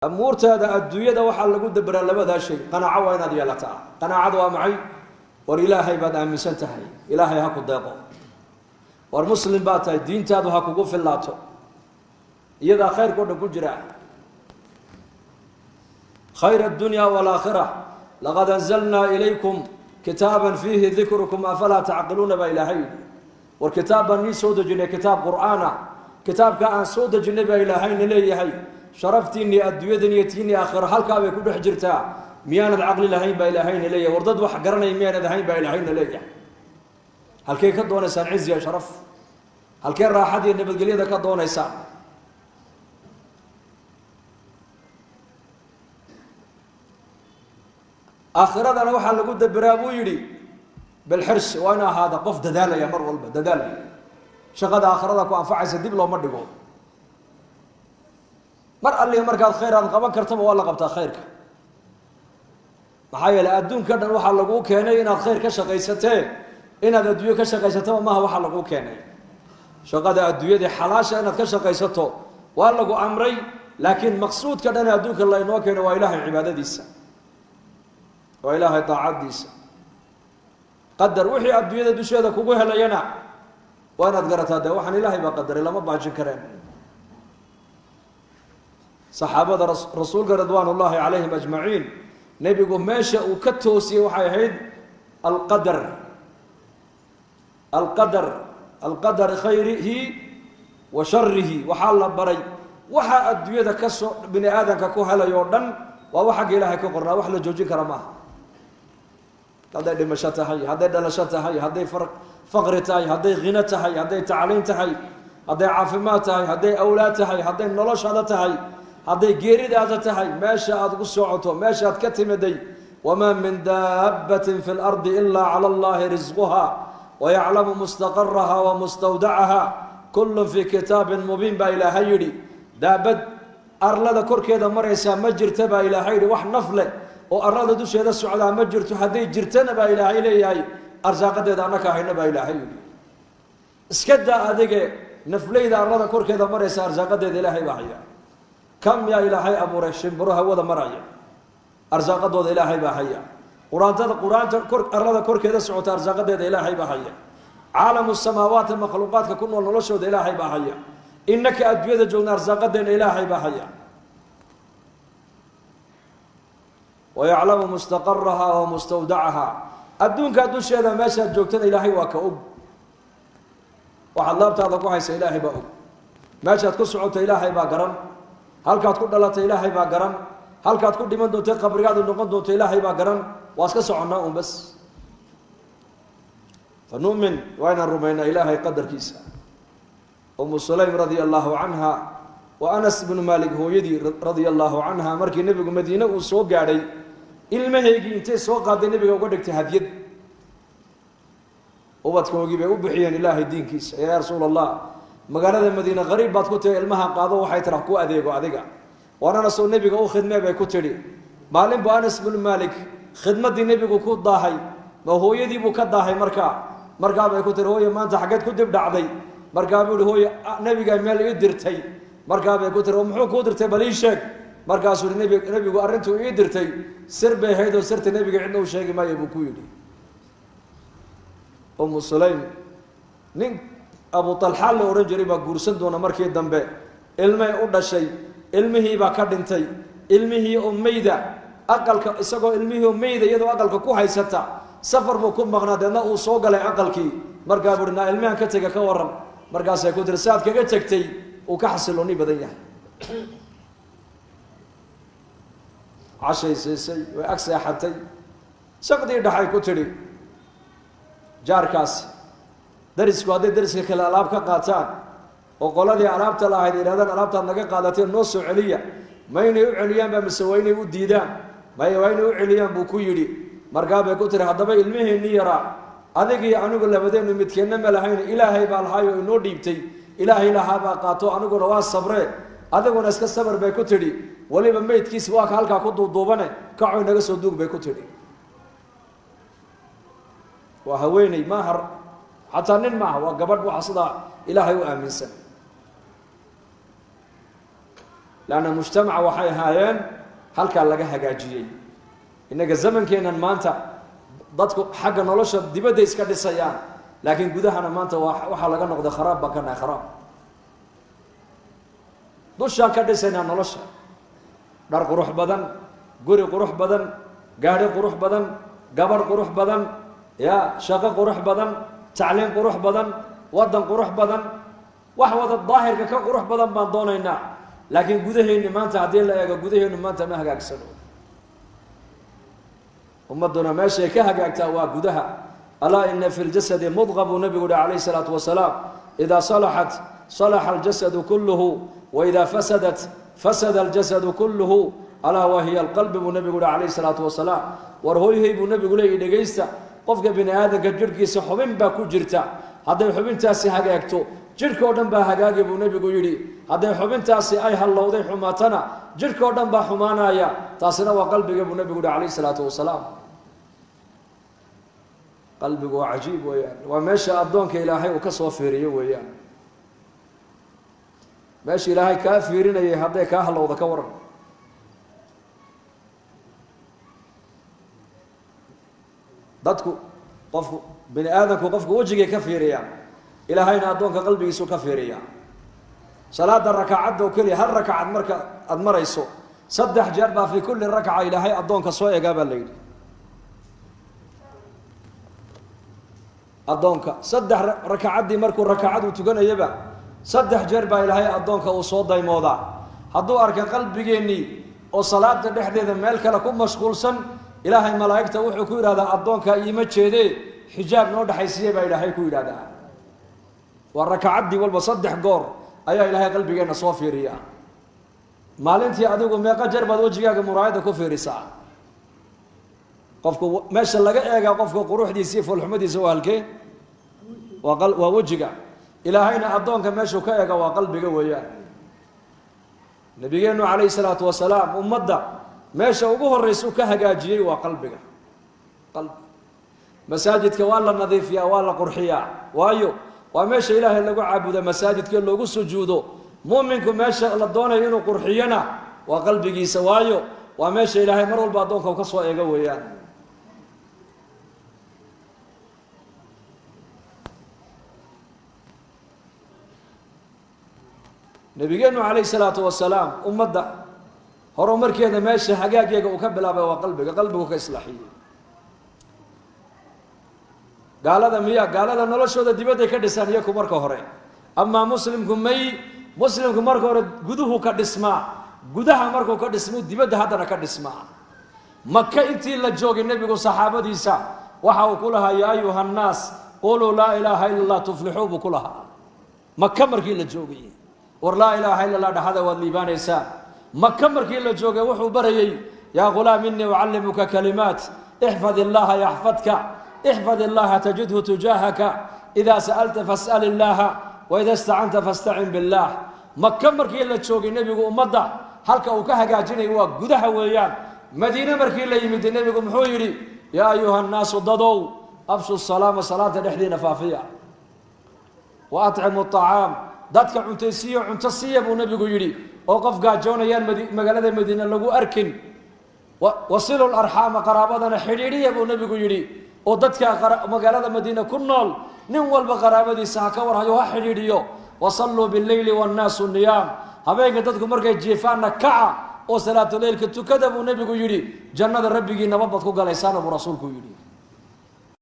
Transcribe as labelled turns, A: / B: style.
A: Amuurtaada adduunyada waxaa lagu daberaa labadaa shay. Qanaaco waa inaad yeelataa. Qanaacada waa maxay? War Ilaahay baad aaminsan tahay, Ilaahay ha ku deeqo. War muslim baad tahay, diintaadu ha kugu fillaato, iyadaa khayrka o dhan ku jira. Khayr addunya waalaakhira. Laqad anzalnaa ilaykum kitaaban fiihi dikrukum afalaa tacqiluuna, baa Ilaahay yidhi. War kitaab baan nii soo dejinay, kitaab qur'aana. Kitaabka aan soo dejinay baa Ilaahayna leeyahay, sharaftiinii adduunyadan iyo tiinii aakhira halkaa bay ku dhex jirtaa. Miyaanad caqli lahayn, baa Ilaahayna leeyahay. War dad wax garanaya miyaanad ahayn, baa Ilaahayna leeyahay. Halkay ka doonaysaan ciziya sharaf? Halkee raaxad iyo nabadgelyada ka doonaysaan? Aakhiradana waxaa lagu daberaa, buu yidhi, bilxirsi. Waa inu ahaada qof dadaalaya, mar walba dadaal. Shaqada aakhirada ku anfacaysa dib looma dhigo. Mar allihi markaad khayr aad qaban kartaba waa la qabtaa khayrka. Maxaa yeeley adduunka dhan waxaa laguu keenay inaad khayr ka shaqaysatee, inaad adduunyo ka shaqaysataba maaha. Waxaa laguu keenay shaqada adduunyadii xalaasha inaad ka shaqaysato, waa lagu amray, laakiin maqsuudka dhan ee adduunka laynoo keenay waa Ilaahay cibaadadiisa, waa Ilaahay daacaddiisa. Qadar wixii adduunyada dusheeda kugu helayana waa inaad garataa, dee waxaan Ilaahay baa qadaray, lama baajin kareen. Saxaabada rasuulka ridwaan ullaahi calayhim ajmaciin, nebigu meesha uu ka toosiyey waxay ahayd alqadar, alqadar, alqadar khayrihi wa sharihi. Waxaa la baray waxa adduunyada kasoo bini aadamka ku helay oo dhan waa wax xagga Ilaahay ka qornaa, wax la joojin kara maaha. Hadday dhimasho tahay, hadday dhalasho tahay, hadday faqri tahay, hadday khino tahay, hadday tacliin tahay, hadday caafimaad tahay, hadday awlaad tahay, hadday noloshaada tahay, hadday geeridaada tahay, meesha aad ugu socoto, meeshaad ka timiday. Wamaa min daabbatin fi lardi ilaa cala allahi risquha wayaclamu mustaqaraha wa mustawdacaha kullun fii kitaabin mubiin, baa Ilaahay yidhi. Daabad arlada korkeeda maraysaa ma jirta, baa Ilaahay yidhi. Wax naf leh oo arlada dusheeda socdaa ma jirto. Hadday jirtana, baa Ilaahay leeyahay, arsaaqadeeda annaka hayna, baa Ilaahay yidhi. Iska daa adige, nafleyda arlada korkeeda maraysa arsaaqadeeda Ilaahay baa haya. Kam yaa Ilaahay abuuray shimbiro hawada maraya? Arsaaqadooda Ilaahay baa haya. Quraantada, quraanta kor arlada korkeeda socota, arsaaqadeeda Ilaahay baa haya. Caalamu samaawaati makhluuqaadka ku nool noloshooda Ilaahay baa haya. Innaka adduunyada joogna arsaaqadeena Ilaahay baa haya. Wayaclamu mustaqaraha wa mustawdacaha. Adduunkaa dusheeda meeshaad joogtana Ilaahay waa ka og. Waxaad laabtaada ku haysa Ilaahay baa og. Meeshaad ku socota Ilaahay baa garan. Halkaad ku dhalatay Ilaahay baa garan. Halkaad ku dhiman doonta, qabrigaadu noqon doonto, Ilaahay baa garan. Waa iska soconnaa un bas. Fa nu'min, waa inaan rumaynaa Ilaahay qadarkiisa. Umu Sulaym radia allahu canha wa Anas ibnu Maalik hooyadii radia allahu canha, markii nebigu Madiine uu soo gaadhay, ilmahaygii intay soo qaaday nebiga uga dhigtay hadyad. Ubadkoogii bay u bixiyeen Ilaahay diinkiisa. Yaa rasuul Allah, magaalada Madiine qariib baad ku tahi, ilmaha qaado, waxay tira ku adeego adiga. Waan Anasoo nebiga u khidmee, bay ku tidhi. Maalin buu Anas bnu Maalik khidmaddii nebigu ku daahay, ma hooyadii buu ka daahay. Markaa bay ku tiri: "Hooye, maanta xaggeed ku dib dhacday?" Markaa buu ihi: "Hooye, nebigaa meel ii dirtay." Markaa bay ku tiri: "Oo muxuu kuu dirtay? Bal ii sheeg." Markaasuu yihi: Nebigu arrintuu ii dirtay sir bay ahayd, oo sirta nebiga cidna u sheegi maayo," buu ku yidhi. Umu Sulaym nin Abu Talxaa la odhan jiray baa guursan doona markii dambe. Ilmay u dhashay, ilmihiibaa ka dhintay. Ilmihii oo meyda aqalka, isagoo ilmihii oo meyda iyadoo aqalka ku haysata, safar buu ku maqnaa. Deedna uu soo galay aqalkii. Markaa buuhi: "Naa, ilmihan ka tega ka waran?" Markaasay ku tiri: "Saad kaga tegtay uu ka xasilooni badan yahay." Cashay siisay, way ag seexatay. Saqdii dhaxay ku tidhi jaarkaasi, darisku hadday dariska kale alaab ka qaataan oo qoladii alaabta lahayd yidhahdaan: "Alaabtaad naga qaadateen noo soo celiya," ma inay u celiyaan baa mise waa inay u diidaan? Maya, waa inay u celiyaan, buu ku yidhi. Markaa bay ku tiri: "Haddaba ilmiheenni yaraa adigii anigu labadeennu midkeenna ma lahayn, Ilaahay baa lahaay oo inoo dhiibtay. Ilaahay lahaabaa qaato, aniguna waa sabree, adiguna iska sabar," bay ku tidhi. "Weliba meydkiisi waa ka halkaa ku duuduubane, kacoy naga soo duug," bay ku tidhi. Waa haweeney, maaha xataa nin maaha, waa gabadh. Waxa sidaa Ilaahay u aaminsan. Leanna mujtamaca waxay ahaayeen halkaa laga hagaajiyey. Innaga zamankeennan maanta dadku xagga nolosha dibadday iska dhisayaan, laakiin gudahana maanta waxaa laga noqday kharaab baan ka nahay, kharaab. Dushaan ka dhisaynaa nolosha, dhar qurux badan, guri qurux badan, gaadhi qurux badan, gabadh qurux badan, ya shaqo qurux badan, tacliin qurux badan, waddan qurux badan, wax wada daahirka ka qurux badan baan doonaynaa. Laakiin gudaheenni maanta haddii la eego, gudaheennu maanta ma hagaagsano. Ummadduna meeshay ka hagaagtaa waa gudaha. Alaa ina fi ljasadi mudqa buu nabigu uhi calayhi salaatu wasalaam, idaa salaxat salaxa aljasadu kulluhu, waidaa fasadat fasada aljasadu kulluhu, alaa wahiya alqalbi buu nabigu uhi calayhi salaatu wasalaam. War hoyhay buu nabigu leeyahy, dhegaysta, qofka bini aadamka jidhkiisa xubin baa ku jirta, hadday xubintaasi hagaagto jidhka oo dhan baa hagaagi buu nebigu yidhi, hadday xubintaasi ay hallowday xumaatana jidhka oo dhan baa xumaanaya, taasina waa qalbiga buu nebigu yihi calayhi salaatu wasalaam. Qalbigu waa cajiib weeyaan, waa meesha addoonka ilaahay uu ka soo fiiriyo weeyaan. Meesha ilaahay kaa fiirinayay hadday kaa hallowda ka waran. Dadku qofku bini aadamku qofku wejigay ka fiiriyaa, ilaahayna addoonka qalbigiisu ka fiiriyaa. Salaada rakacadda oo keliya, hal rakacad marka aada marayso, 3 jeer baa fii kulli rakca ilaahay addoonka soo eegaa baa la yidhi. Addoonka 3 rakacaddii markuu rakacad uu tukanayaba 3 jeer baa ilaahay addoonka uu soo daymoodaa. Hadduu arka qalbigeennii oo salaada dhexdeeda meel kale ku mashquulsan, ilaahay malaa'igta wuxuu ku yidhahdaa addoonka iima jeedee, xijaab noo dhexaysiiye baa ilaahay ku yidhahdaa. Waa rakacaddii walba 3 goor ayaa ilaahay qalbigeenna soo fiiriyaa. Maalintii adigu meeqa jeer baad wejigaaga muraayadda ku fiirisaa? Qofku meesha laga eegaa qofka quruxdiisa iyo foolxumadiisa waa halkee? Waa wejiga. Ilaahayna addoonka meeshuu ka eega waa qalbiga weeyaan. Nabigeennu calayhi salaatu wasalaam ummadda meesha ugu horraysa uu ka hagaajiyey waa qalbiga. Qalbi masaajidka waa la nadiifiyaa, waa la qurxiyaa, waayo waa meesha ilaahay lagu caabudo, masaajidka loogu sujuudo. Mu'minku meesha la doonayo inuu qurxiyana waa qalbigiisa, waayo waa meesha ilaahay mar walba addoonka uu ka soo eego weeyaan. Nabigeennu calayhi salaatu wasalaam ummadda horumarkeeda meesha hagaageega uu ka bilaabay waa qalbiga, qalbigu ka islaaxiyey. Gaalada miya, gaalada noloshooda dibadday ka dhisaan iyaku marka hore. Amaa muslimku may, muslimku marka hore guduhu ka dhismaa, gudaha markuu ka dhismo dibadda haddana ka dhismaa. Maka intii la joogay nebigu saxaabadiisa waxa uu ku lahaa yaa ayuha annaas quluu laa ilaaha illa allah tuflixuu buu ku lahaa. Maka markii la joogay, war laa ilaaha illa allah dhaxada waad liibaanaysaa. Maka markii la joogay wuxuu barayay yaa ghulaam innii ucallimuka kalimaat ixfad illaha yaxfadka, ixfad illaha tajidhu tujaahaka, idaa sa'alta fas'al illaha waida istacanta fastacin billaah. Maka markii la joogay nebigu ummadda halka uu ka hagaajinayo waa gudaha weeyaan. Madiine markii la yimid nebigu muxuu yidhi yaa ayuha annaasu dadow afshu salaama, salaanta dhexdiina faafiya, wa atcimu acaam, dadka cuntaysiiyo cunto siiya buu nebigu yidhi, oo qof gaajoonayaan magaalada madiine lagu arkin. Wasilu larxaama, qaraabadana xidhiidhiya buu nebigu yidhi, oo dadka magaalada madiine ku nool nin walba qaraabadiisa ha ka warhayo, ha xidhiidhiyo. Wasalluu bileyli wannaasu niyaam, habeenka dadku markay jiifaanna kaca oo salaatuleylka tukada buu nebigu yidhi, jannada rabbigii nabad baad ku galaysaan buu rasuulku yidhi.